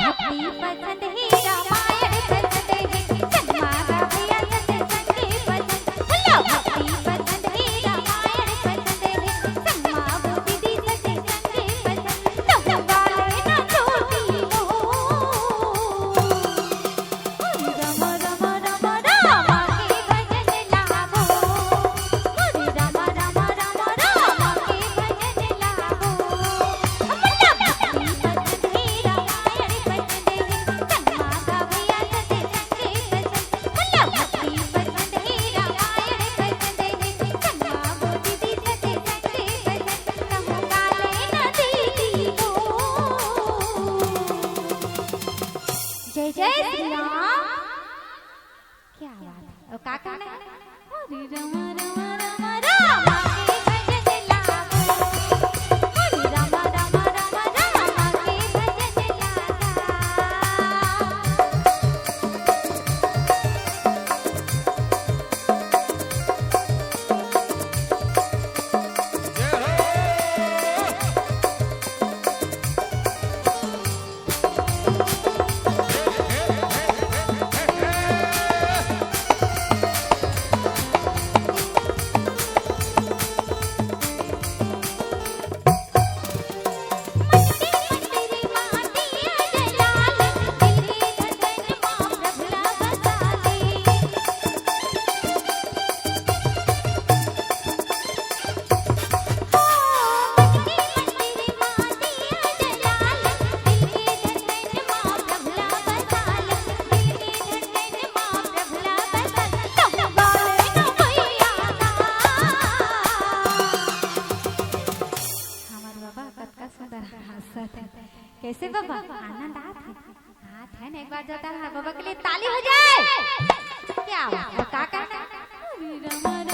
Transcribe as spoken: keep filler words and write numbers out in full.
भक्ति पसंद हे, रामायण पसंद हे, संगमा गा भैया सत्संग पसंद। बोलो, भक्ति पसंद हे, रामायण पसंद हे, संगमा वो दीदी सत्संग पसंद। तुम वाले ना टूटी हो। जय जय श्री राम। क्या बात है। और का कहना है? हरे राम राम राम राम के भजन लागा। हरे राम राम राम राम के भजन लागा। हमर बाबा कतका सुंदर हंसत हे। कैसे बाबा, आनंद आत हे? आत हे ना, एक बार जोरदार बाबा के लिए ताली हो जाए। क्या बात है, का कहना है?